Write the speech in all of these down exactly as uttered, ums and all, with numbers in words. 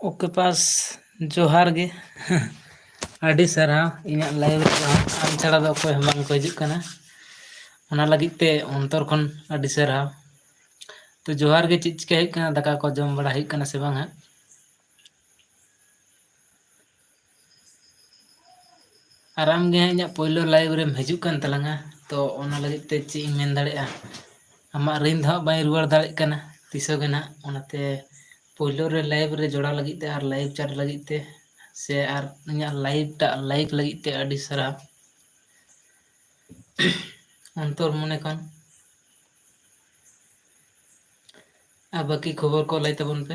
Okay ᱯᱟᱥ, ᱡᱚᱦᱟᱨ ᱜᱮ᱾ ᱟᱹᱰᱤ ᱥᱟᱨᱦᱟᱣ, ᱤᱧᱟᱹᱜ ᱞᱟᱭᱤᱵᱷ ᱨᱮᱫᱚ ᱟᱢ ᱪᱷᱟᱲᱟ ᱫᱚ ᱚᱠᱚᱭ ᱦᱚᱸ ᱵᱟᱝ ᱠᱚ ᱦᱤᱡᱩᱜ ᱠᱟᱱᱟ, ᱚᱱᱟ ᱞᱟᱹᱜᱤᱫ ᱛᱮ ᱚᱱᱛᱚᱨ ᱠᱷᱚᱱ ᱟᱹᱰᱤ ᱥᱟᱨᱦᱟᱣ᱾ ᱛᱚ ᱡᱚᱦᱟᱨ ᱜᱮ, ᱪᱮᱫ ᱪᱤᱠᱟᱹ ᱦᱩᱭᱩᱜ ᱠᱟᱱᱟ? ᱫᱟᱠᱟ ᱠᱚ ᱡᱚᱢ ᱵᱟᱲᱟ ᱦᱩᱭᱩᱜ ᱠᱟᱱᱟ ᱥᱮ ᱵᱟᱝ ᱦᱟᱸᱜ? ᱟᱨ ᱟᱢ ᱜᱮ ᱦᱟᱸᱜ ᱤᱧᱟᱹᱜ ᱯᱳᱭᱞᱳ ᱞᱟᱭᱤᱵᱷ ᱨᱮᱢ ᱦᱤᱡᱩᱜ ᱠᱟᱱ ᱛᱟᱞᱟᱝᱟ, ᱛᱚ ᱚᱱᱟ ᱞᱟᱹᱜᱤᱫ ᱛᱮ ᱪᱮᱫ ᱤᱧ ᱢᱮᱱ ᱫᱟᱲᱮᱭᱟᱜᱼᱟ, ᱟᱢᱟᱜ ᱨᱤᱱ ᱫᱚ ᱦᱟᱸᱜ ᱵᱟᱹᱧ ᱨᱩᱣᱟᱹᱲ ᱫᱟᱲᱮᱭᱟᱜ ᱠᱟᱱᱟ ᱛᱤᱥ ᱦᱚᱸ ᱜᱮ ᱱᱟᱦᱟᱜ᱾ ᱚᱱᱟᱛᱮ ᱯᱳᱭᱞᱳ ᱨᱮ ᱞᱟᱭᱤᱵᱷ ᱨᱮ ᱡᱚᱲᱟᱣ ᱞᱟᱹᱜᱤᱫ ᱛᱮ ᱟᱨ ᱞᱟᱭᱤᱵᱷ ᱪᱟᱴ ᱞᱟᱹᱜᱤᱫ ᱛᱮ ᱥᱮ ᱟᱨ ᱤᱧᱟᱹᱜ ᱞᱟᱭᱤᱵᱷ ᱴᱟᱜ ᱞᱟᱭᱤᱠ ᱞᱟᱹᱜᱤᱫ ᱛᱮ ᱟᱹᱰᱤ ᱥᱟᱨᱦᱟᱣ᱾ ᱚᱱᱛᱚᱨ ᱢᱚᱱᱮ ᱠᱷᱚᱱ᱾ ᱟᱨ ᱵᱟᱹᱠᱤ ᱠᱷᱚᱵᱚᱨ ᱠᱚ ᱞᱟᱹᱭ ᱛᱟᱵᱚᱱ ᱯᱮ᱾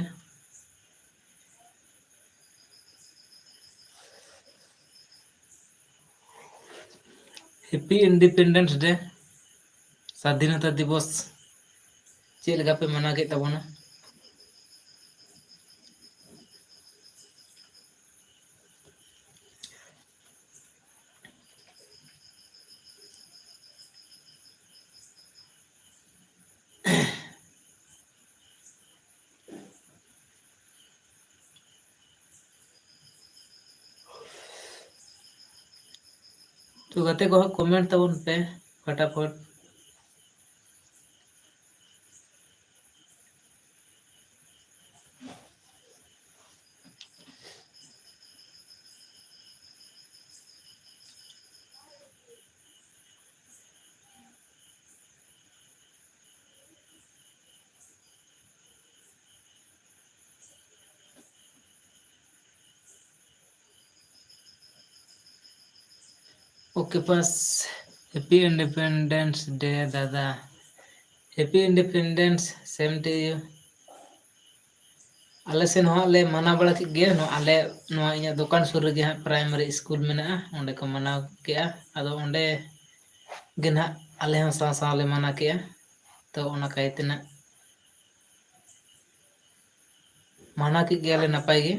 Happy Independence Day, ᱥᱟᱫᱷᱤᱱᱚᱛᱟ ᱫᱤᱵᱚᱥ ᱪᱮᱫ ᱞᱮᱠᱟ ᱯᱮ ᱢᱟᱱᱟᱣ ᱠᱮᱫ ᱛᱟᱵᱚᱱᱟ? ᱛᱚ ᱜᱟᱛᱮ ᱠᱚ ᱦᱟᱸᱜ comment ᱛᱟᱵᱚᱱ ᱯᱮ ᱯᱷᱟᱴᱟᱯᱷᱟᱴ᱾ Okay ᱯᱟᱥ, Happy Independence Day ᱫᱟᱫᱟ᱾ Happy Independence, same to you. ᱟᱞᱮ ᱥᱮᱱ ᱦᱚᱸ ᱦᱟᱸᱜ ᱞᱮ ᱢᱟᱱᱟᱣ ᱵᱟᱲᱟ ᱠᱮᱫ ᱜᱮᱭᱟ᱾ ᱱᱚᱣᱟ ᱟᱞᱮ, ᱱᱚᱣᱟ ᱤᱧᱟᱹᱜ ᱫᱚᱠᱟᱱ ᱥᱩᱨ ᱨᱮᱜᱮ ᱦᱟᱸᱜ primary school ᱢᱮᱱᱟᱜᱼᱟ, ᱚᱸᱰᱮ ᱠᱚ ᱢᱟᱱᱟᱣ ᱠᱮᱜᱼᱟ᱾ ᱟᱫᱚ ᱚᱸᱰᱮ ᱜᱮ ᱱᱟᱦᱟᱜ ᱟᱞᱮ ᱦᱚᱸ ᱥᱟᱶ ᱥᱟᱶ ᱞᱮ ᱢᱟᱱᱟᱣ ᱠᱮᱜᱼᱟ᱾ ᱛᱚ ᱚᱱᱟ ᱠᱟᱭᱛᱮ ᱱᱟᱜ ᱢᱟᱱᱟᱣ ᱠᱮᱫ ᱜᱮᱭᱟᱞᱮ ᱱᱟᱯᱟᱭ ᱜᱮ᱾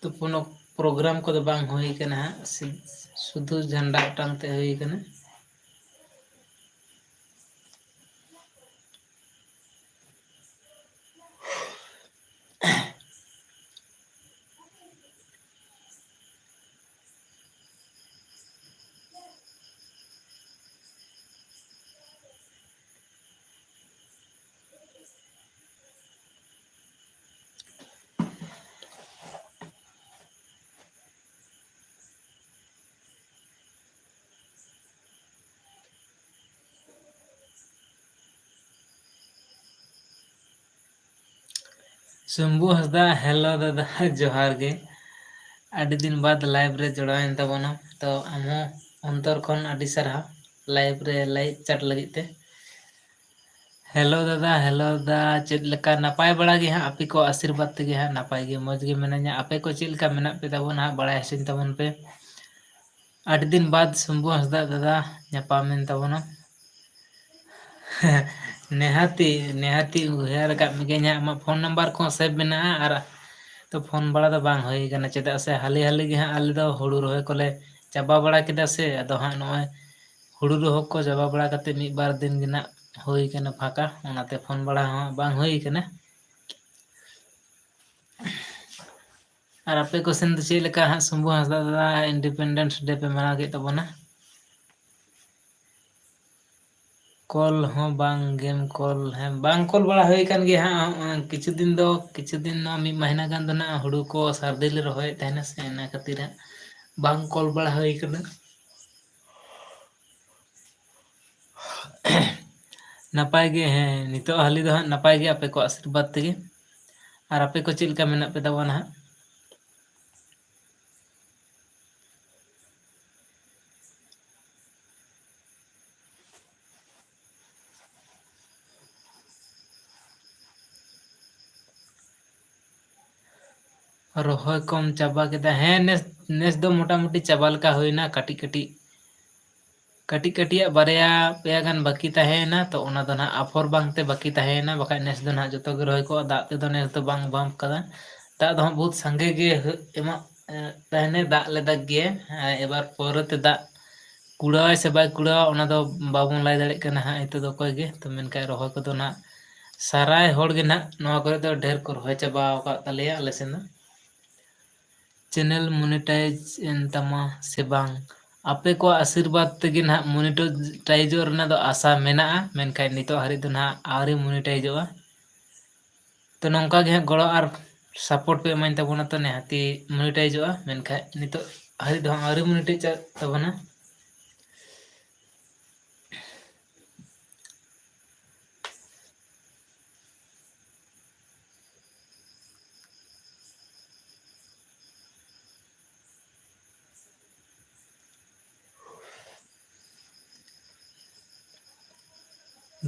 ᱛᱚ ᱠᱳᱱᱳ program ᱠᱚᱫᱚ ᱵᱟᱝ ᱦᱩᱭ ᱠᱟᱱᱟ ᱦᱟᱸᱜ, ᱥᱤ-, ᱥᱩᱫᱷᱩ ᱡᱷᱟᱱᱰᱟ ᱚᱴᱟᱝ ᱛᱮ ᱦᱩᱭ ᱠᱟᱱᱟ᱾ ᱥᱩᱢᱵᱩ ᱦᱟᱸᱥᱫᱟ, hello ᱫᱟᱫᱟ, ᱡᱚᱦᱟᱨ ᱜᱮ᱾ ᱟᱹᱰᱤ ᱫᱤᱱ ᱵᱟᱫᱽ live ᱨᱮ ᱡᱚᱲᱟᱣᱮᱱ ᱛᱟᱵᱚᱱᱟ, ᱛᱚ ᱟᱢ ᱦᱚᱸ ᱚᱱᱛᱚᱨ ᱠᱷᱚᱱ ᱟᱹᱰᱤ ᱥᱟᱨᱦᱟᱣ live ᱨᱮ live chat ᱞᱟᱹᱜᱤᱫ ᱛᱮ᱾ Hello ᱫᱟᱫᱟ, hello ᱫᱟ, ᱪᱮᱫ ᱞᱮᱠᱟ? ᱱᱟᱯᱟᱭ ᱵᱟᱲᱟ ᱜᱮ ᱦᱟᱸᱜ, ᱟᱯᱮ ᱠᱚ ᱟᱥᱤᱨᱵᱟᱫᱽ ᱛᱮᱜᱮ ᱦᱟᱸᱜ ᱱᱟᱯᱟᱭ ᱜᱮ, ᱢᱚᱡᱽ ᱜᱮ ᱢᱤᱱᱟᱹᱧᱟ᱾ ᱟᱯᱮ ᱠᱚ ᱪᱮᱫ ᱞᱮᱠᱟ ᱢᱮᱱᱟᱜ ᱯᱮ ᱛᱟᱵᱚᱱᱟ ᱦᱟᱸᱜ, ᱵᱟᱲᱟᱭ ᱦᱚᱪᱚᱧ ᱛᱟᱵᱚᱱ ᱯᱮ᱾ ᱟᱹᱰᱤ ᱫᱤᱱ ᱵᱟᱫᱽ ᱥᱩᱢᱵᱩ ᱦᱟᱸᱥᱫᱟ ᱫᱟᱫᱟ ᱧᱟᱯᱟᱢᱮᱱ ᱛᱟᱵᱚᱱᱟ᱾ ᱱᱮᱦᱟᱛᱤ, ᱱᱮᱦᱟᱛᱤ ᱩᱭᱦᱟᱹᱨ ᱟᱠᱟᱫ ᱢᱮᱜᱮᱧ ᱦᱟᱸᱜ, ᱟᱢᱟᱜ phone number ᱠᱚᱦᱚᱸ save ᱢᱮᱱᱟᱜᱼᱟ, ᱟᱨ ᱛᱚ phone ᱵᱟᱲᱟ ᱫᱚ ᱵᱟᱝ ᱦᱩᱭ ᱠᱟᱱᱟ, ᱪᱮᱫᱟᱜ ᱥᱮ ᱦᱟᱹᱞᱤ ᱦᱟᱹᱞᱤ ᱜᱮ ᱦᱟᱸᱜ ᱟᱞᱮ ᱫᱚ ᱦᱩᱲᱩ ᱨᱚᱦᱚᱭ ᱠᱚᱞᱮ ᱪᱟᱵᱟ ᱵᱟᱲᱟ ᱠᱮᱫᱟ ᱥᱮ, ᱟᱫᱚ ᱦᱟᱸᱜ ᱱᱚᱜᱼᱚᱭ ᱦᱩᱲᱩ ᱨᱚᱦᱚᱭ ᱠᱚ ᱪᱟᱵᱟ ᱵᱟᱲᱟ ᱠᱟᱛᱮ ᱢᱤᱫ ᱵᱟᱨ ᱫᱤᱱ ᱜᱮ ᱱᱟᱜ ᱦᱩᱭ ᱠᱟᱱᱟ ᱯᱷᱟᱸᱠᱟ, ᱚᱱᱟᱛᱮ phone ᱵᱟᱲᱟ ᱦᱚᱸ ᱵᱟᱝ ᱦᱩᱭ ᱠᱟᱱᱟ᱾ ᱟᱨ ᱟᱯᱮ ᱠᱚ ᱥᱮᱱ ᱫᱚ ᱪᱮᱫ ᱞᱮᱠᱟ ᱦᱟᱸᱜ ᱥᱩᱢᱵᱩ ᱦᱟᱸᱥᱫᱟ ᱫᱟᱫᱟ Independence Day ᱯᱮ ᱢᱟᱱᱟᱣ ᱠᱮᱫ ᱛᱟᱵᱚᱱᱟ? Call ᱦᱚᱸ ᱵᱟᱝ ᱜᱮᱢ call, ᱦᱮᱸ, ᱵᱟᱝ call ᱵᱟᱲᱟ ᱦᱩᱭ ᱠᱟᱱ ᱜᱮᱭᱟ ᱦᱟᱸᱜ᱾ ᱦᱚᱸᱜᱼᱚᱭ ᱠᱤᱪᱷᱩ ᱫᱤᱱ ᱫᱚ, ᱠᱤᱪᱷᱩ ᱫᱤᱱ ᱱᱚᱣᱟ ᱢᱤᱫ ᱢᱟᱹᱦᱱᱟᱹ ᱜᱟᱱ ᱫᱚ ᱱᱟᱜ ᱦᱩᱲᱩ ᱠᱚ ᱥᱟᱹᱨᱫᱤ ᱞᱮ ᱨᱚᱦᱚᱭᱮᱫ ᱛᱟᱦᱮᱱᱟ ᱥᱮ, ᱤᱱᱟᱹ ᱠᱷᱟᱹᱛᱤᱨ ᱦᱟᱸᱜ ᱵᱟᱝ call ᱵᱟᱲᱟ ᱦᱩᱭ ᱠᱟᱱᱟ᱾ ᱱᱟᱯᱟᱭ ᱜᱮ, ᱦᱮᱸ, ᱱᱤᱛᱚᱜ ᱦᱟᱹᱞᱤ ᱫᱚ ᱦᱟᱸᱜ ᱱᱟᱯᱟᱭ ᱜᱮ, ᱟᱯᱮ ᱠᱚ ᱟᱥᱤᱨᱵᱟᱫᱽ ᱛᱮᱜᱮ᱾ ᱟᱨ ᱟᱯᱮ ᱠᱚ ᱪᱮᱫ ᱞᱮᱠᱟ ᱢᱮᱱᱟᱜ ᱯᱮ ᱛᱟᱵᱚᱱᱟ ᱦᱟᱸᱜ? ᱨᱚᱦᱚᱭ ᱠᱚᱢ ᱪᱟᱵᱟ ᱠᱮᱫᱟ? ᱦᱮᱸ, ᱱᱮᱥ, ᱱᱮᱥ ᱫᱚ ᱢᱚᱴᱟᱢᱩᱴᱤ ᱪᱟᱵᱟ ᱞᱮᱠᱟ ᱦᱩᱭᱱᱟ, ᱠᱟᱹᱴᱤᱡ ᱠᱟᱹᱴᱤᱡ, ᱠᱟᱹᱴᱤᱡ ᱠᱟᱹᱴᱤᱡᱟᱜ ᱵᱟᱨᱭᱟ ᱯᱮᱭᱟ ᱜᱟᱱ ᱵᱟᱹᱠᱤ ᱛᱟᱦᱮᱸᱭᱮᱱᱟ, ᱛᱚ ᱚᱱᱟ ᱫᱚ ᱱᱟᱦᱟᱜ ᱟᱯᱷᱚᱨ ᱵᱟᱝᱛᱮ ᱵᱟᱹᱠᱤ ᱛᱟᱦᱮᱸᱭᱮᱱᱟ, ᱵᱟᱠᱷᱟᱡ ᱱᱮᱥ ᱫᱚ ᱱᱟᱦᱟᱜ ᱡᱚᱛᱚ ᱜᱮ ᱨᱚᱦᱚᱭ ᱠᱚᱜᱼᱟ᱾ ᱫᱟᱜ ᱛᱮᱫᱚ ᱱᱮᱥ ᱫᱚ ᱵᱟᱝ ᱵᱟᱢ ᱠᱟᱫᱟ, ᱫᱟᱜ ᱫᱚ ᱦᱟᱸᱜ ᱵᱚᱦᱩᱛ ᱥᱟᱸᱜᱮ ᱜᱮ ᱦᱩ-, ᱮᱢᱟᱜ, ᱮ, ᱛᱟᱦᱮᱱᱮ ᱫᱟᱜ ᱞᱮᱫᱟ ᱜᱮ, ᱮ, ᱮᱵᱟᱨ ᱯᱚᱨᱮᱛᱮ ᱫᱟᱜ ᱠᱩᱲᱟᱹᱣᱟᱭ ᱥᱮ ᱵᱟᱭ ᱠᱩᱲᱟᱹᱣᱟ, ᱚᱱᱟ ᱫᱚ ᱵᱟᱵᱚᱱ ᱞᱟᱹᱭ ᱫᱟᱲᱮᱭᱟᱜ ᱠᱟᱱᱟ ᱦᱟᱸᱜ ᱱᱤᱛᱚᱜ ᱫᱚ ᱚᱠᱚᱭ ᱜᱮ᱾ ᱛᱚ ᱢᱮᱱᱠᱷᱟᱱ ᱨᱚᱦᱚᱭ ᱠᱚᱫᱚ ᱱᱟᱦᱟᱜ ᱥᱟᱨᱟᱭ ᱦᱚᱲ ᱜᱮ ᱱᱟᱦᱟᱜ ᱱᱚᱣᱟ ᱠᱚᱨᱮ ᱫᱚ ᱰᱷᱮᱨ ᱠᱚ ᱨᱚᱦᱚᱭ ᱪᱟᱵᱟ ᱟᱠᱟᱫ ᱛᱟᱞᱮᱭᱟ ᱟᱞᱮ ᱥᱮᱱ ᱫᱚ᱾ Channel monetize ᱮᱱ ᱛᱟᱢᱟ ᱥᱮ ᱵᱟᱝ? ᱟᱯᱮ ᱠᱚᱣᱟᱜ ᱟᱥᱤᱨᱵᱟᱫᱽ ᱛᱮᱜᱮ ᱱᱟᱦᱟᱜ monetizeᱚᱜ ᱨᱮᱱᱟᱜ ᱫᱚ ᱟᱥᱟ ᱢᱮᱱᱟᱜᱼᱟ, ᱢᱮᱱᱠᱷᱟᱱ ᱱᱤᱛᱚᱜ ᱦᱟᱹᱨᱤᱡ ᱫᱚ ᱱᱟᱦᱟᱜ ᱟᱹᱣᱨᱤ monetizeᱚᱜᱼᱟ᱾ ᱛᱚ ᱱᱚᱝᱠᱟ ᱜᱮ ᱦᱟᱸᱜ ᱜᱚᱲᱚ ᱟᱨ support ᱯᱮ ᱮᱢᱟᱹᱧ ᱛᱟᱵᱚᱱᱟ, ᱛᱚ ᱱᱤᱦᱟᱹᱛᱤ monetizeᱚᱜᱼᱟ, ᱢᱮᱱᱠᱷᱟᱱ ᱱᱤᱛᱚᱜ ᱦᱟᱹᱨᱤᱡ ᱫᱚ ᱦᱟᱸᱜ ᱟᱹᱣᱨᱤ monetizeᱚᱜ ᱛᱟᱵᱚᱱᱟ᱾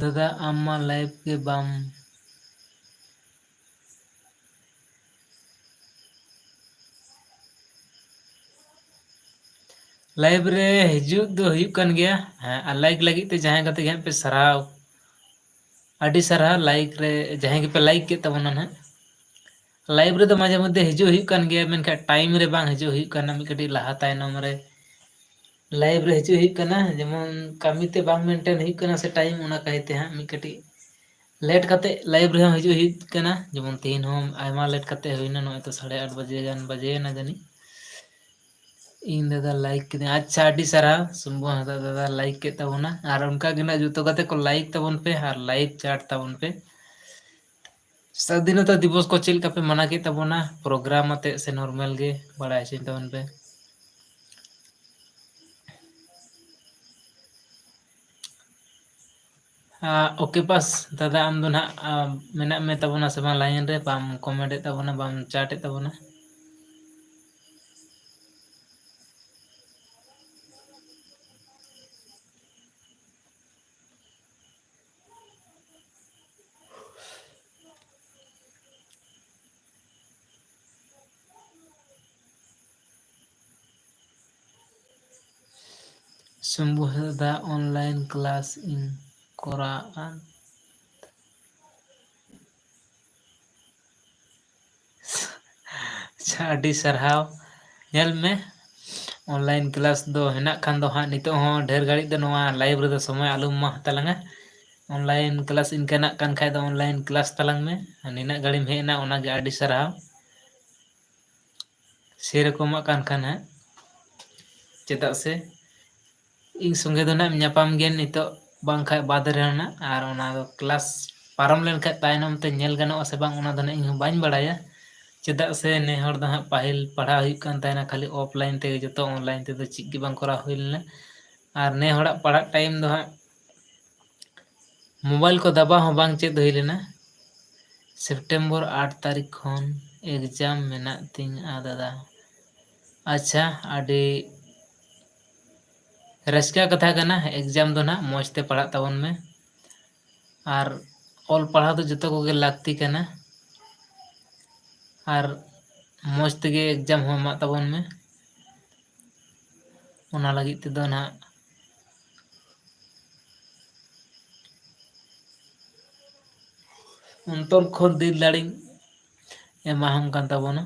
ᱫᱟᱫᱟ, ᱟᱢ ᱢᱟ live ᱜᱮ ᱵᱟᱢ live ᱨᱮ ᱦᱤᱡᱩᱜ ᱫᱚ ᱦᱩᱭᱩᱜ ᱠᱟᱱ ᱜᱮᱭᱟ᱾ ᱦᱮᱸ, ᱟᱨ like ᱞᱟᱹᱜᱤᱫ ᱛᱮ ᱡᱟᱦᱟᱸᱭ ᱠᱟᱛᱮ ᱜᱮ ᱦᱟᱸᱜ ᱯᱮ ᱥᱟᱨᱦᱟᱣ, ᱟᱹᱰᱤ ᱥᱟᱨᱦᱟᱣ like ᱨᱮ, ᱡᱟᱦᱟᱸᱭ ᱜᱮᱯᱮ like ᱠᱮᱫ ᱛᱟᱵᱚᱱᱟ ᱱᱟᱦᱟᱜ᱾ Live ᱨᱮᱫᱚ ᱢᱟᱡᱷᱮ ᱢᱚᱫᱽᱫᱷᱮ ᱦᱤᱡᱩᱜ ᱦᱩᱭᱩᱜ ᱠᱟᱱ ᱜᱮᱭᱟ, ᱢᱮᱱᱠᱷᱟᱱ time ᱨᱮ ᱵᱟᱝ ᱦᱤᱡᱩᱜ ᱦᱩᱭᱩᱜ ᱠᱟᱱᱟ, ᱢᱤᱫ ᱠᱟᱹᱴᱤᱡ ᱞᱟᱦᱟ ᱛᱟᱭᱱᱚᱢ ᱨᱮ live ᱨᱮ ᱦᱤᱡᱩᱜ ᱦᱩᱭᱩᱜ ᱠᱟᱱᱟ, ᱡᱮᱢᱚᱱ ᱠᱟᱹᱢᱤ ᱛᱮ ᱵᱟᱝ maintain ᱦᱩᱭᱩᱜ ᱠᱟᱱᱟ ᱥᱮ time, ᱚᱱᱟ ᱠᱟᱭᱛᱮ ᱦᱟᱸᱜ ᱢᱤᱫ ᱠᱟᱹᱴᱤᱡ late ᱠᱟᱛᱮ live ᱨᱮᱦᱚᱸ ᱦᱤᱡᱩᱜ ᱦᱩᱭᱩᱜ ᱠᱟᱱᱟ᱾ ᱡᱮᱢᱚᱱ ᱛᱮᱦᱮᱧ ᱦᱚᱸ ᱟᱭᱢᱟ late ᱠᱟᱛᱮ ᱦᱩᱭᱱᱟ, ᱱᱚᱜᱼᱚᱭ ᱛᱚ ᱥᱟᱲᱮ ᱟᱴ ᱵᱟᱡᱮ ᱜᱟᱱ ᱵᱟᱡᱮᱭᱮᱱᱟ ᱡᱟᱹᱱᱤᱡ᱾ ᱤᱧ ᱫᱟᱫᱟ like ᱠᱤᱫᱟᱹᱧ᱾ ᱟᱪᱪᱷᱟ, ᱟᱹᱰᱤ ᱥᱟᱨᱦᱟᱣ ᱥᱩᱢᱵᱩ ᱦᱟᱸᱥᱫᱟ ᱫᱟᱫᱟ like ᱠᱮᱫ ᱛᱟᱵᱚᱱᱟ᱾ ᱟᱨ ᱚᱱᱠᱟ ᱜᱮ ᱱᱟᱜ ᱡᱚᱛᱚ ᱜᱟᱛᱮ ᱠᱚ like ᱛᱟᱵᱚᱱ ᱯᱮ ᱟᱨ live chat ᱛᱟᱵᱚᱱ ᱯᱮ᱾ ᱥᱟᱫᱷᱤᱱᱚᱛᱟ ᱫᱤᱵᱚᱥ ᱠᱚ ᱪᱮᱫ ᱞᱮᱠᱟ ᱯᱮ ᱢᱟᱱᱟᱣ ᱠᱮᱫ ᱛᱟᱵᱚᱱᱟ? Program ᱟᱛᱮᱫ ᱥᱮ normal ᱜᱮ? ᱵᱟᱲᱟᱭ ᱦᱚᱪᱚᱧ ᱛᱟᱵᱚᱱ ᱯᱮ᱾ ᱟ, ᱳᱠᱮ ᱯᱟᱥ, ᱫᱟᱫᱟ, ᱟᱢ ᱫᱚ ᱱᱟᱦᱟᱜ, ᱟ, ᱢᱮᱱᱟᱜ ᱢᱮ ᱛᱟᱵᱚᱱᱟ ᱥᱮ ᱵᱟᱝ line ᱨᱮ? ᱵᱟᱢ comment ᱮᱫ ᱛᱟᱵᱚᱱᱟ, ᱵᱟᱢ chat ᱮᱫ ᱛᱟᱵᱚᱱᱟ᱾ ᱥᱚᱢᱵᱷᱩ ᱫᱟᱫᱟ, online class ᱤᱧ ᱠᱚᱨᱟᱣᱟ᱾ ᱟᱪᱪᱷᱟ, ᱟᱹᱰᱤ ᱥᱟᱨᱦᱟᱣ᱾ ᱧᱮᱞ ᱢᱮ, online class ᱫᱚ ᱦᱮᱱᱟᱜ ᱠᱷᱟᱱ ᱫᱚ ᱦᱟᱸᱜ, ᱱᱤᱛᱚᱜ ᱦᱚᱸ ᱰᱷᱮᱨ ᱜᱷᱟᱹᱲᱤᱡ ᱫᱚ ᱱᱚᱣᱟ live ᱨᱮᱫᱚ ᱥᱚᱢᱚᱭ ᱟᱞᱚᱢ ᱮᱢᱟ ᱦᱟᱛᱟᱲᱟᱝᱟ᱾ Online class ᱤᱱᱠᱟᱹᱱᱟᱜ ᱠᱟᱱ ᱠᱷᱟᱡ ᱫᱚ online class ᱛᱟᱞᱟᱝ ᱢᱮ᱾ ᱟᱨ ᱱᱤᱱᱟᱹᱜ ᱜᱷᱟᱹᱲᱤᱡ ᱮᱢ ᱦᱮᱡ ᱮᱱᱟ, ᱚᱱᱟᱜᱮ ᱟᱹᱰᱤ ᱥᱟᱨᱦᱟᱣ᱾ ᱥᱮᱨᱚᱠᱚᱢᱟᱜ ᱠᱟᱱ ᱠᱷᱟᱱ ᱦᱟᱸᱜ, ᱪᱮᱫᱟᱜ ᱥᱮ ᱤᱧ ᱥᱚᱸᱜᱮ ᱫᱚ ᱱᱟᱜ ᱮᱢ ᱧᱟᱯᱟᱢ ᱜᱮᱭᱟ ᱱᱤᱛᱚᱜ, ᱵᱟᱝᱠᱷᱟᱡ ᱵᱟᱫᱽ ᱨᱮᱦᱚᱸ ᱱᱟᱜ, ᱟᱨ ᱚᱱᱟ ᱫᱚ class ᱯᱟᱨᱚᱢ ᱞᱮᱱᱠᱷᱟᱡ ᱛᱟᱭᱱᱚᱢ ᱛᱮ ᱧᱮᱞ ᱜᱟᱱᱚᱜᱼᱟ ᱥᱮ ᱵᱟᱝ, ᱚᱱᱟ ᱫᱚ ᱱᱟᱜ ᱤᱧ ᱦᱚᱸ ᱵᱟᱹᱧ ᱵᱟᱲᱟᱭᱟ᱾ ᱪᱮᱫᱟᱜ ᱥᱮ ᱱᱮ ᱦᱚᱲ ᱫᱚ ᱦᱟᱸᱜ ᱯᱟᱹᱦᱤᱞ ᱯᱟᱲᱦᱟᱣ ᱦᱩᱭᱩᱜ ᱠᱟᱱ ᱛᱟᱦᱮᱱᱟ ᱠᱷᱟᱹᱞᱤ offline ᱛᱮᱜᱮ, ᱡᱚᱛᱚ online ᱛᱮᱫᱚ ᱪᱮᱫ ᱜᱮ ᱵᱟᱝ ᱠᱚᱨᱟᱣ ᱦᱩᱭ ᱞᱮᱱᱟ᱾ ᱟᱨ ᱱᱮ ᱦᱚᱲᱟᱜ ᱯᱟᱲᱦᱟᱜ time ᱫᱚ ᱦᱟᱸᱜ mobile ᱠᱚ ᱫᱟᱵᱟᱣ ᱦᱚᱸ ᱵᱟᱝ ᱪᱮᱫ ᱦᱩᱭ ᱞᱮᱱᱟ᱾ September ᱟᱴ ᱛᱟᱹᱨᱤᱠᱷ ᱠᱷᱚᱱ exam ᱢᱮᱱᱟᱜ ᱛᱤᱧᱟ ᱫᱟᱫᱟ᱾ ᱟᱪᱪᱷᱟ, ᱟᱹᱰᱤ ᱨᱟᱹᱥᱠᱟᱹ ᱠᱟᱛᱷᱟ ᱠᱟᱱᱟ, exam ᱫᱚ ᱱᱟᱦᱟᱜ ᱢᱚᱡᱽ ᱛᱮ ᱯᱟᱲᱦᱟᱜ ᱛᱟᱵᱚᱱ ᱢᱮ᱾ ᱟᱨ ᱚᱞ ᱯᱟᱲᱦᱟᱣ ᱫᱚ ᱡᱚᱛᱚ ᱠᱚᱜᱮ ᱞᱟᱹᱠᱛᱤ ᱠᱟᱱᱟ᱾ ᱟᱨ ᱢᱚᱡᱽ ᱛᱮᱜᱮ exam ᱦᱚᱸ ᱮᱢᱟᱜ ᱛᱟᱵᱚᱱ ᱢᱮ᱾ ᱚᱱᱟ ᱞᱟᱹᱜᱤᱫ ᱛᱮᱫᱚ ᱱᱟᱦᱟᱜ ᱚᱱᱛᱚᱨ ᱠᱷᱚᱱ ᱫᱤᱞ ᱫᱟᱲᱮᱧ ᱮᱢᱟᱦᱟᱢ ᱠᱟᱱ ᱛᱟᱵᱚᱱᱟ᱾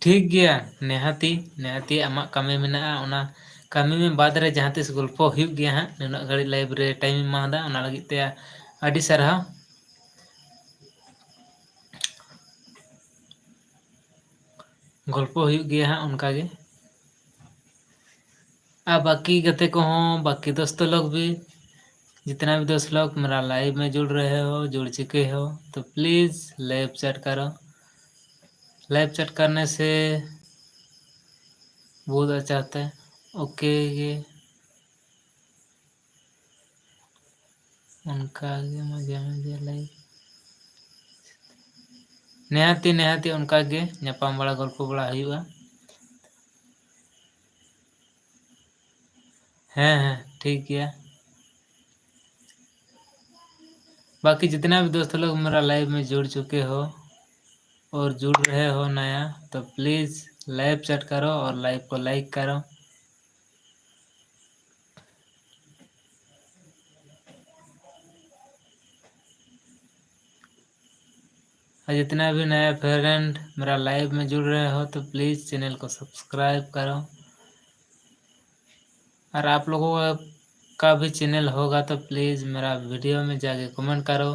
ᱴᱷᱤᱠ ᱜᱮᱭᱟ, ᱱᱮᱦᱟᱛᱤ, ᱱᱮᱦᱟᱛᱤ ᱟᱢᱟᱜ ᱠᱟᱹᱢᱤ ᱢᱮᱱᱟᱜᱼᱟ, ᱚᱱᱟ ᱠᱟᱹᱢᱤ ᱢᱮ ᱵᱟᱫᱽ ᱨᱮ ᱡᱟᱦᱟᱸ ᱛᱤᱥ ᱜᱚᱞᱯᱚ ᱦᱩᱭᱩᱜ ᱜᱮᱭᱟ ᱦᱟᱸᱜ᱾ ᱱᱩᱱᱟᱹᱜ ᱜᱷᱟᱹᱲᱤᱡ live ᱨᱮ time ᱮᱢ ᱮᱢᱟᱣᱟᱫᱟ, ᱚᱱᱟ ᱞᱟᱹᱜᱤᱫ ᱛᱮ ᱟᱹᱰᱤ ᱥᱟᱨᱦᱟᱣ᱾ ᱜᱚᱞᱯᱚ ᱦᱩᱭᱩᱜ ᱜᱮᱭᱟ ᱦᱟᱸᱜ ᱚᱱᱠᱟ ᱜᱮ᱾ ᱟᱨ ᱵᱟᱹᱠᱤ ᱜᱟᱛᱮ ᱠᱚᱦᱚᱸ, ᱵᱟᱹᱠᱤ ᱫᱳᱥᱛᱚ ᱞᱳᱜᱽ ᱵᱷᱤ, जितना भी दोस्त लोग मेरा लाइव में जुड़ रहे हो, जुड़ चुके हो, तो प्लीज़ लाइव चैट करो। लाइव चैट करने से बहुत अच्छा होता है। ओके ᱜᱮ, ᱚᱱᱠᱟ ᱜᱮ ᱢᱟᱡᱷᱮ ᱢᱟᱡᱷᱮ ᱞᱟᱭᱤᱵᱷ᱾ ᱱᱮᱦᱟᱛᱤ, ᱱᱮᱦᱟᱛᱤ ᱚᱱᱠᱟ ᱜᱮ ᱧᱟᱯᱟᱢ ᱵᱟᱲᱟ, ᱜᱚᱞᱯᱚ ᱵᱟᱲᱟ ᱦᱩᱭᱩᱜᱼᱟ᱾ ᱦᱮᱸ, ᱦᱮᱸ, ᱴᱷᱤᱠ ᱜᱮᱭᱟ᱾ बाकी जितना भी दोस्त लोग मेरा लाइव में जुड़ चुके हो और जुड़ रहे हो नया, तो प्लीज़ लाइव चैट करो और लाइव को लाइक करो। और जितना भी नया फ्रेंड मेरा लाइव में जुड़ रहे हो, तो प्लीज़ चैनल को सब्सक्राइब करो। और आप लोगों का भी चैनल होगा, तो प्लीज़ मेरा वीडियो में जाके कमेंट करो।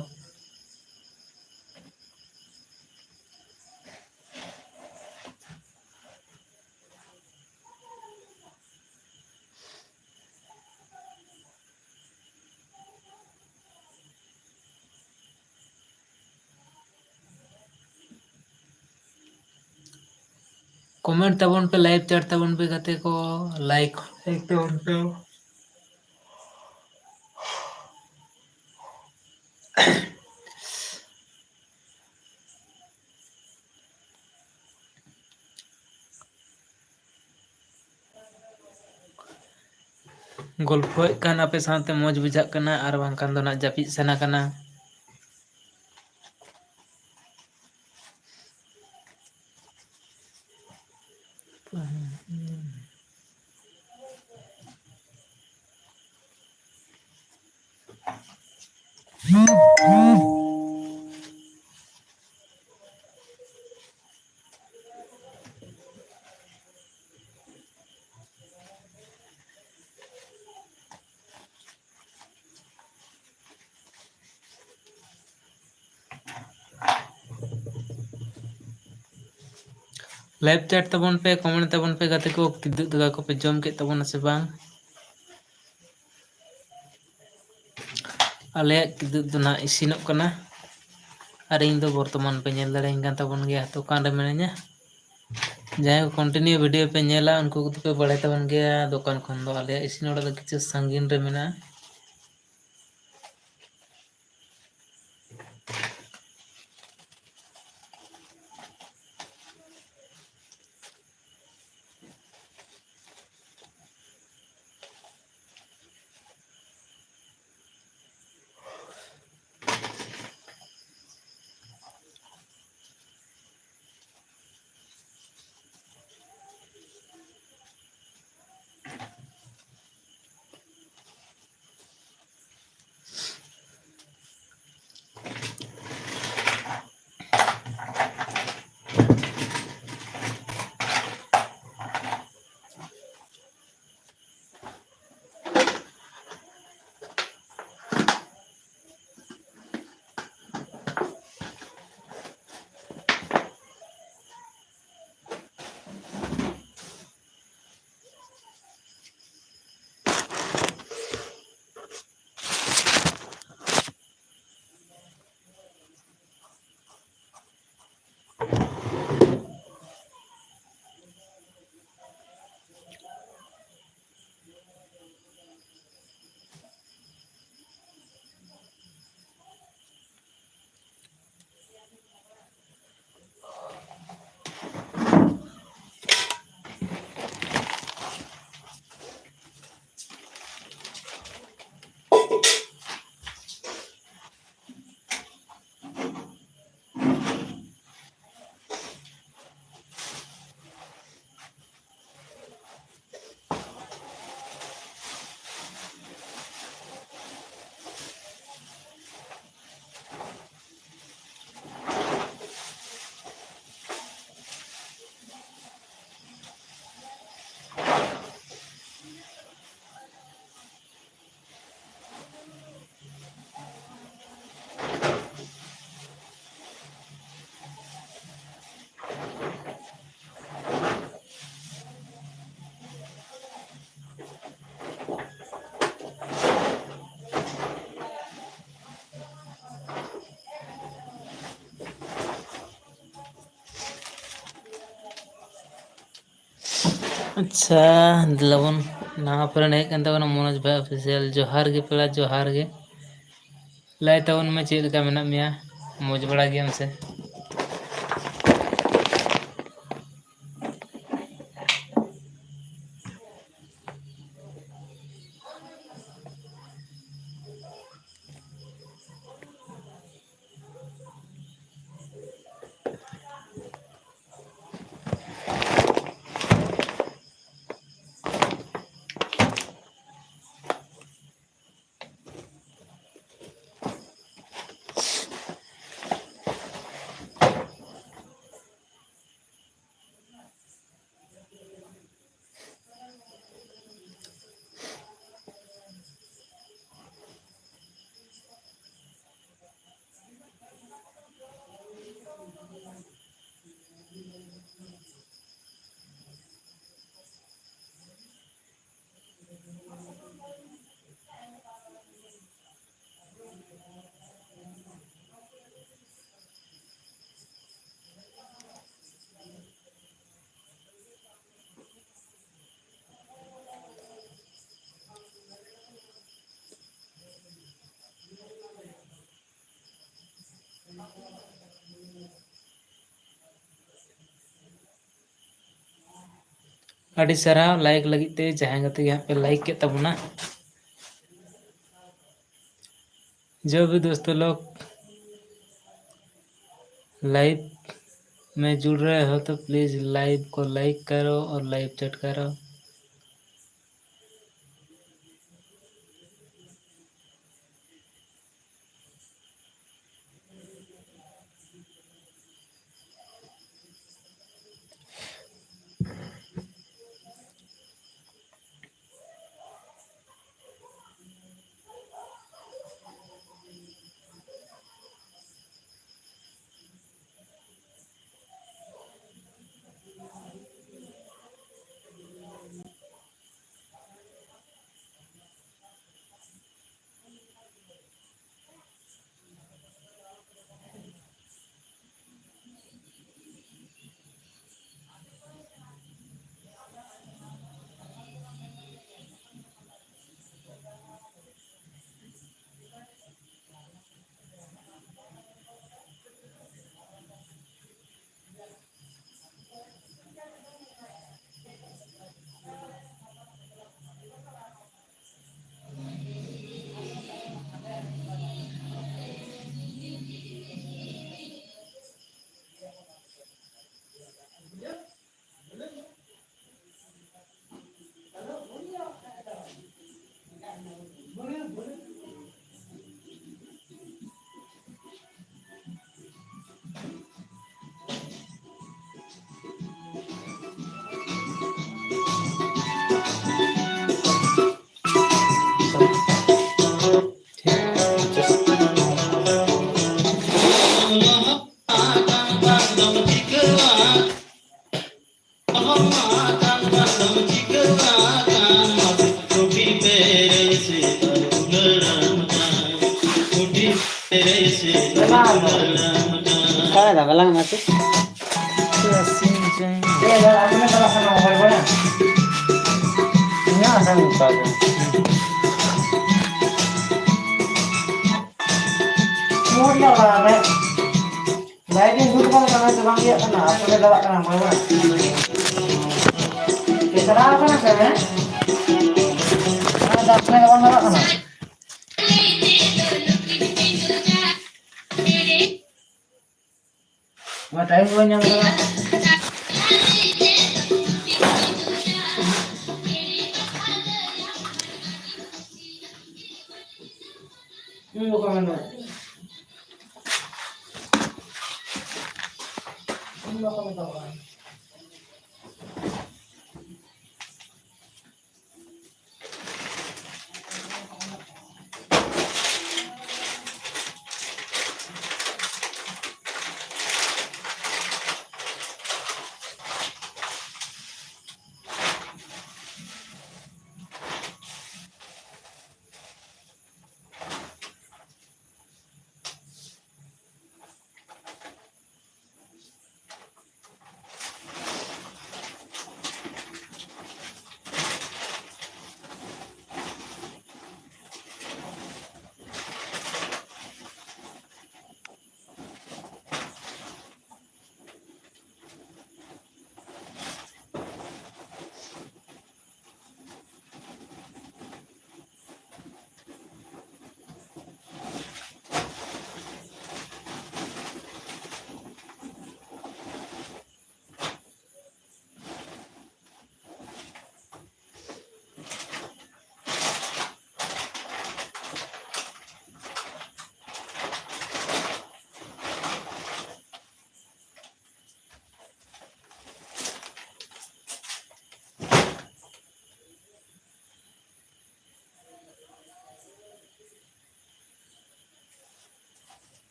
Comment ᱛᱟᱵᱚᱱ ᱯᱮ, live chat ᱛᱟᱵᱚᱱ ᱯᱮ ᱜᱟᱛᱮ ᱠᱚ, like, like ᱛᱟᱵᱚᱱ ᱯᱮ᱾ ᱜᱚᱞᱯᱷᱚᱭᱮᱫ ᱠᱷᱟᱱ ᱟᱯᱮ ᱥᱟᱶᱛᱮ ᱢᱚᱡᱽ ᱵᱩᱡᱷᱟᱹᱜ ᱠᱟᱱᱟ, ᱟᱨ ᱵᱟᱝᱠᱷᱟᱱ ᱫᱚ ᱱᱟᱜ ᱡᱟᱹᱯᱤᱫ ᱥᱟᱱᱟ ᱠᱟᱱᱟ᱾ Live chat ᱛᱟᱵᱚᱱ ᱯᱮ, comment ᱛᱟᱵᱚᱱ ᱯᱮ ᱜᱟᱛᱮ ᱠᱚ, ᱠᱤᱫᱩᱵ ᱫᱟᱠᱟ ᱠᱚᱯᱮ ᱡᱚᱢ ᱠᱮᱫ ᱛᱟᱵᱚᱱᱟ ᱥᱮ ᱵᱟᱝ? ᱟᱞᱮᱭᱟᱜ ᱠᱤᱫᱩᱵ ᱫᱚ ᱱᱟᱦᱟᱜ ᱤᱥᱤᱱᱚᱜ ᱠᱟᱱᱟ, ᱟᱨ ᱤᱧ ᱫᱚ ᱵᱚᱨᱛᱚᱢᱟᱱ ᱯᱮ ᱧᱮᱞ ᱫᱟᱲᱮᱭᱟᱹᱧ ᱠᱟᱱ ᱛᱟᱵᱚᱱ ᱜᱮᱭᱟ ᱫᱚᱠᱟᱱ ᱨᱮ ᱢᱤᱱᱟᱹᱧᱟ᱾ ᱡᱟᱦᱟᱸᱭ ᱠᱚ continue video ᱯᱮ ᱧᱮᱞᱟ, ᱩᱱᱠᱩ ᱠᱚᱫᱚ ᱯᱮ ᱵᱟᱲᱟᱭ ᱛᱟᱵᱚᱱ ᱜᱮᱭᱟ ᱫᱚᱠᱟᱱ ᱠᱷᱚᱱ ᱫᱚ ᱟᱞᱮᱭᱟᱜ ᱤᱥᱤᱱ ᱚᱲᱟᱜ ᱫᱚ ᱠᱤᱪᱷᱩ ᱥᱟᱺᱜᱤᱧ ᱨᱮ ᱢᱮᱱᱟᱜᱼᱟ᱾ ᱟᱪᱪᱷᱟ, ᱫᱮᱞᱟᱵᱚᱱ ᱱᱟᱣᱟ friend ᱦᱮᱡ ᱠᱟᱱ ᱛᱟᱵᱚᱱᱟ, ᱢᱚᱱᱳᱡᱽ ᱵᱷᱟᱭ ᱚᱯᱷᱤᱥᱤᱭᱟᱞ᱾ ᱡᱚᱦᱟᱨ ᱜᱮ ᱯᱮᱲᱟ, ᱡᱚᱦᱟᱨ ᱜᱮ᱾ ᱞᱟᱹᱭ ᱛᱟᱵᱚᱱ ᱢᱮ, ᱪᱮᱫ ᱞᱮᱠᱟ ᱢᱮᱱᱟᱜ ᱢᱮᱭᱟ? ᱢᱚᱡᱽ ᱵᱟᱲᱟ ᱜᱮᱭᱟᱢ ᱥᱮ? ᱟᱹᱰᱤ ᱥᱟᱨᱦᱟᱣ like ᱞᱟᱹᱜᱤᱫ ᱛᱮ, ᱡᱟᱦᱟᱸᱭ ᱜᱟᱛᱮ ᱜᱮ ᱦᱟᱸᱜ ᱯᱮ like ᱠᱮᱫ ᱛᱟᱵᱚᱱᱟ᱾ जो भी दोस्तों लोग लाइव में जुड़ रहे हो तो प्लीज लाइव को लाइक करो और लाइव चैट करो। ᱚᱠᱟᱭ ᱫᱟ ᱵᱟᱞᱟᱝ ᱢᱟᱥᱮ? ᱤᱧᱟᱹᱜ ᱟᱥᱟ ᱱᱚᱝᱠᱟ ᱜᱮ᱾ ᱢᱳᱴ ᱞᱟᱜᱟᱣ ᱢᱮ᱾ ᱞᱟᱭᱤᱴ ᱤᱧ ᱫᱩᱞ ᱠᱟᱜ ᱠᱟᱱᱟ ᱥᱮ ᱵᱟᱝ ᱤᱭᱟᱹᱜ ᱠᱟᱱᱟ? ᱟᱯᱮ ᱞᱮ ᱪᱟᱞᱟᱜ ᱠᱟᱱᱟ, ᱵᱟᱹᱭ ᱵᱟᱹᱭ᱾ ᱯᱮ ᱪᱟᱞᱟᱣ ᱠᱟᱱᱟ ᱥᱮ, ᱦᱮᱸ? ᱦᱮᱸ, ᱫᱟᱜ ᱥᱚᱸᱜᱮ ᱫᱚ ᱵᱟᱝ ᱞᱟᱜᱟᱜ ᱠᱟᱱᱟ᱾ ᱱᱚᱣᱟ ᱴᱟᱭᱤᱢ ᱵᱟᱹᱧ ᱧᱟᱢ ᱠᱟᱫᱟ᱾ ᱦᱩᱸ, ᱵᱟᱠᱚ ᱢᱮᱱᱟ᱾ ᱦᱩᱸ, ᱵᱟᱠᱚ ᱢᱮᱛᱟᱣᱟᱜᱼᱟ᱾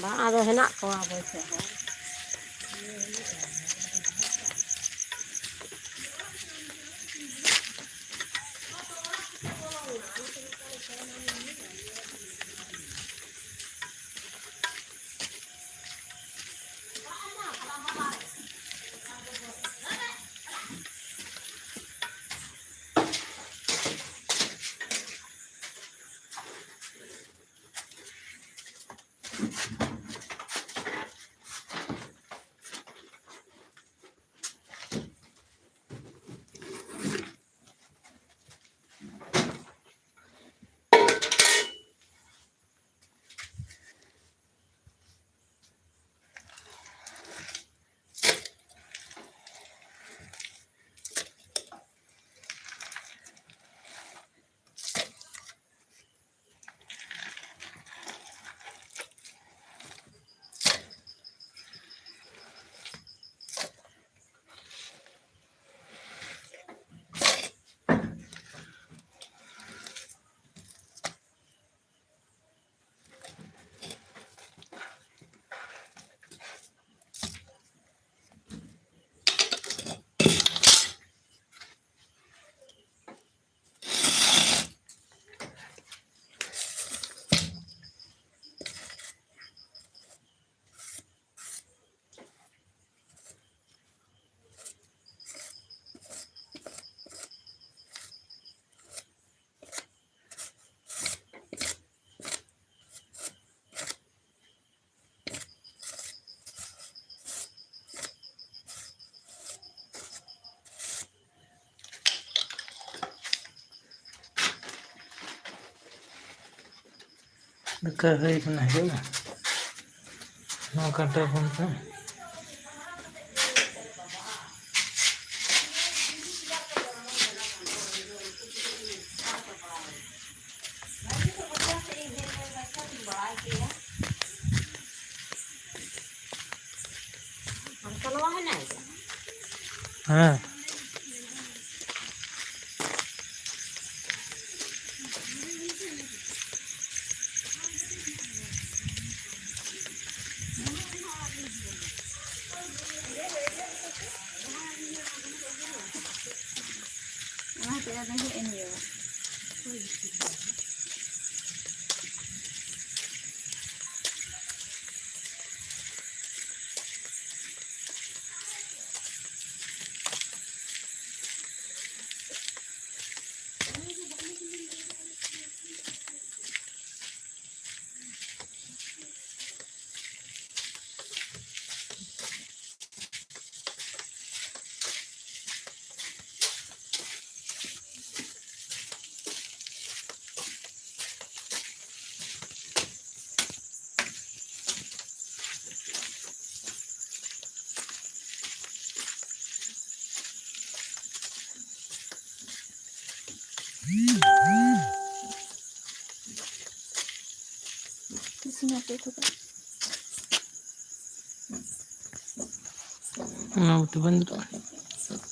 ᱵᱟᱝ, ᱟᱫᱚ ᱦᱮᱱᱟᱜ ᱠᱚᱣᱟ ᱚᱵᱚᱥᱥᱳᱭ ᱦᱚᱲ᱾ ᱫᱟᱠᱟ ᱦᱩᱭ ᱠᱟᱱᱟ, ᱦᱤᱡᱩᱜ ᱢᱮ᱾ ᱱᱚᱣᱟ ᱠᱟᱴᱟ ᱯᱷᱳᱱ ᱛᱮ᱾ ᱦᱮᱸ᱾ ᱤᱥᱤᱱ ᱦᱚᱴᱚ ᱠᱟᱫᱟ᱾ ᱚᱱᱟ ᱵᱩᱴᱤ ᱵᱟᱹᱧ ᱫᱩᱲᱩᱵᱼᱟ᱾